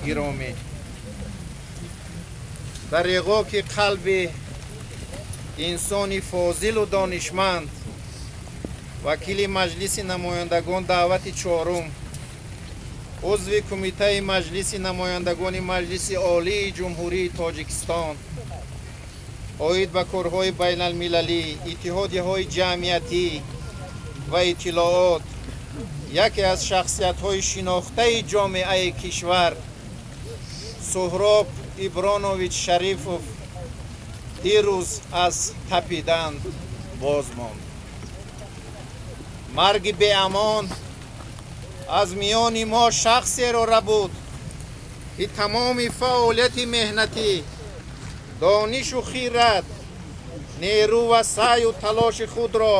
Гиромӣ, дареғо ки қалби инсони фозилу донишманд, вакили Маҷлиси намояндагон даъвати чорум, узви Кумитаи Маҷлиси намояндагони Маҷлиси Олии Ҷумҳурии Тоҷикистон оид ба корҳои байналмилалӣ, иттиҳодияҳои ҷамъиятӣ ва иттилоот, яке аз шахсиятҳои шинохтаи ҷомеаи кишвар Суҳроб Ибронович Шарифов дирӯз аз тапидан боз монд. Марги беамон аз миёни мо шахсеро рабуд, ки тамоми фаъолияти меҳнатӣ, донишу хирад, нерӯ ва саъю талоши худро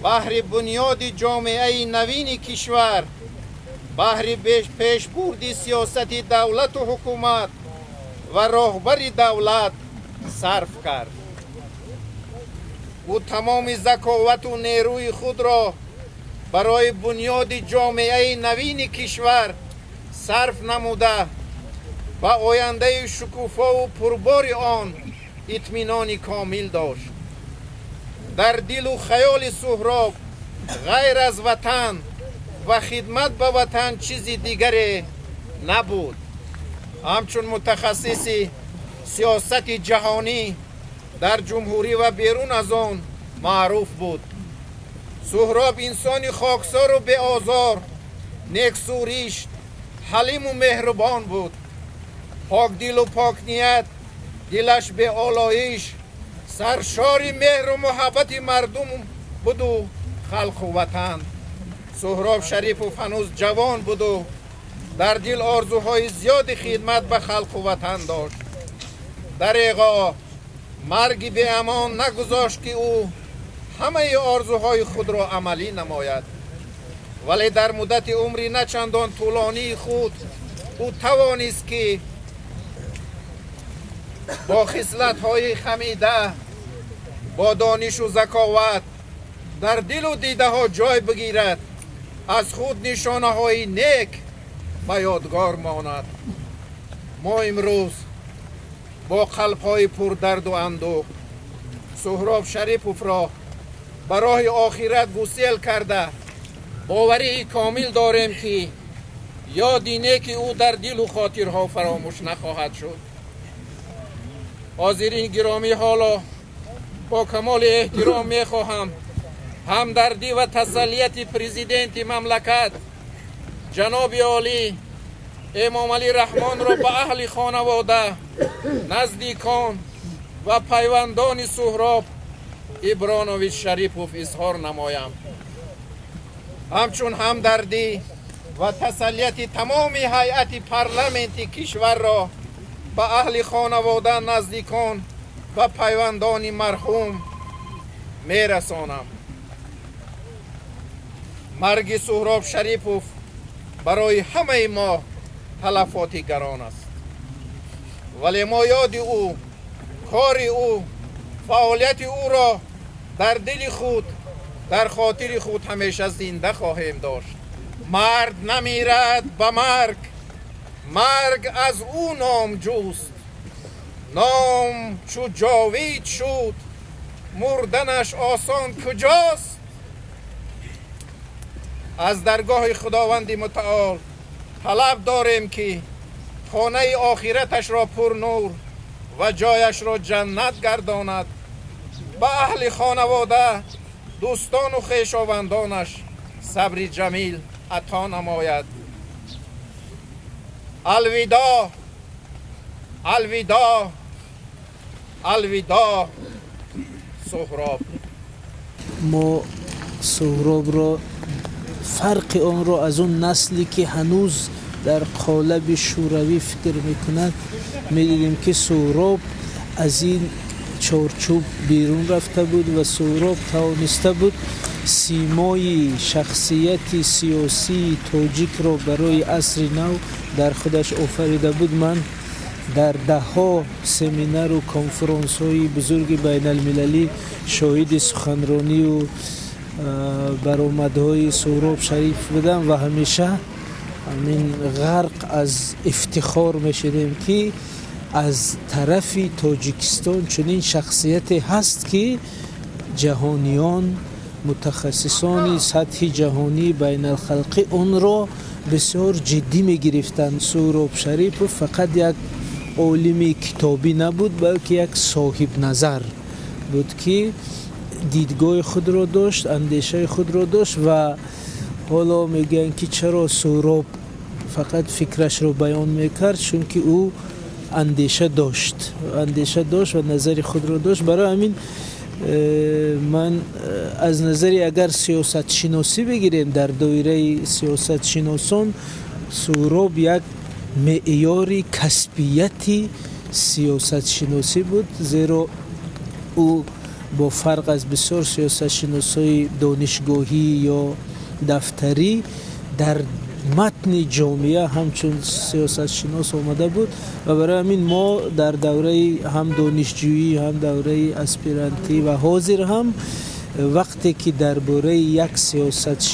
баҳри бунёди ҷомеаи навини кишвар, баҳри пешбурди сиёсати давлату ҳукумат ва роҳбари давлат сарф кард. Ӯ тамоми заковату нерӯи худро барои бунёди ҷомеаи навини кишвар сарф намуда, ба ояндаи шукуфову пурбори он итминони комил дошт. Дар дилу хаёли Суҳроб ғайр аз ватан ва хидмат ба ватан чизи дигаре набуд. Ҳамчун мутахассиси сиёсати ҷаҳонӣ дар ҷумҳурӣ ва берун аз он маъруф буд. Суҳроб инсони хоксору беозор, нексуришт, ҳалиму меҳрубон буд. Покдилу покният, дилаш беолоиш, саршори меҳру муҳаббати мардум буду халқу ватан. Суҳроб Шарипов ҳанӯз ҷавон буду дар дил орзуҳои зиёди хидмат ба халқу ватан дошт. Дареғо, марги беамон нагузошт, ки ӯ ҳамаи орзуҳои худро амалӣ намояд, вале дар муддати умри на чандон тӯлонии худ ӯ тавонист, ки бо хислатҳои ҳамида, бо донишу заковат дар дилу дидаҳо ҷой бигирад, аз худ нишонаҳои нек ба ёдгор монад. Мо имрӯз бо қалбҳои пурдарду андӯҳ Суҳроб Шариповро ба роҳи охират гусел карда, боварии комил дорем, ки ёди неки ӯ дар дилу хотирҳо фаромӯш нахоҳад шуд. Ҳозирин гиромӣ, ҳоло бо камоли эҳтиром мехоҳам ҳамдардӣ ва тасаллияти Президенти мамлакат ҷаноби олӣ Эмомалӣ Раҳмонро ба аҳли хонавода, наздикон ва пайвандони Суҳроб Ибронович Шарипов изҳор намоям. Ҳамчун ҳамдардӣ ва тасаллияти тамоми ҳайати парламенти кишварро ба аҳли хонавода, наздикон ва пайвандони марҳум мерасонам. Марги Суҳроб Шарипов барои ҳамаи мо талафоти гарон аст, вале мо ёди ӯ, кори ӯ, фаъолияти ӯро дар дили худ, дар хотири худ ҳамеша зинда хоҳем дошт. Мард намирад ба марг, марг аз ӯ ном ҷуст. Ном чу ҷовид шуд, мурданаш осон куҷост? Аз даргоҳи Худованди Мутаол талаб дорем, ки хонаи охираташро пурнур ва ҷояшро ҷаннат гардонад, ба аҳли хонавода, дӯстону хешовандонаш сабри ҷамил ато намояд. Алвидоъ, алвидоъ, алвидоъ, Суҳроб. Мо Суҳробро, фарқи онро аз он насле, ки ҳанӯз дар қолаби шӯравӣ фикр мекунад, медидем, ки Суҳроб аз ин чорчӯб берун рафта буд ва Суҳроб тавониста буд симои шахсияти сиёсии тоҷикро барои асри нав дар худаш офарида буд. Ман дар даҳҳо семинару конфронсҳои бузурги байналмилалӣ шоҳиди суханронию баромадҳои Суҳроб Шариф будам ва ҳамеша Ҳамин ғарқ аз ифтихор мешудем, ки аз тарафи Тоҷикистон чунин шахсияте ҳаст, ки ҷаҳониён, мутахассисони сатҳи ҷаҳонӣ, байналхалқӣ онро бисёр ҷиддӣ мегирифтанд. Суҳроб Шарипов фақат як олими китобӣ набуд, балки як соҳибназар буд, ки дидгоҳи худро дошт, андешаи худро дошт. Ва ҳоло мегӯянд, ки чаро Суҳроб фақат фикрашро баён мекард? Чунки ӯ андеша дошт, андеша дошт ва назари худро дошт. Барои ҳамин ман аз назари агар сиёсатшиносӣ бигирем, дар доираи сиёсатшиносон Суҳроб як меъёри касбияти сиёсатшиносӣ буд, зеро ӯ бо фарқ аз бисёр сиёсатшиносҳои донишгоҳӣ ё дафтарӣ дар матни ҷомеа ҳамчун сиёсатшинос омада буд. Ва барои ҳамин мо дар давраи ҳам донишҷӯӣ, ҳам давраи аспирантӣ ва ҳозир ҳам вақте ки дар бораи як сиёсатшинос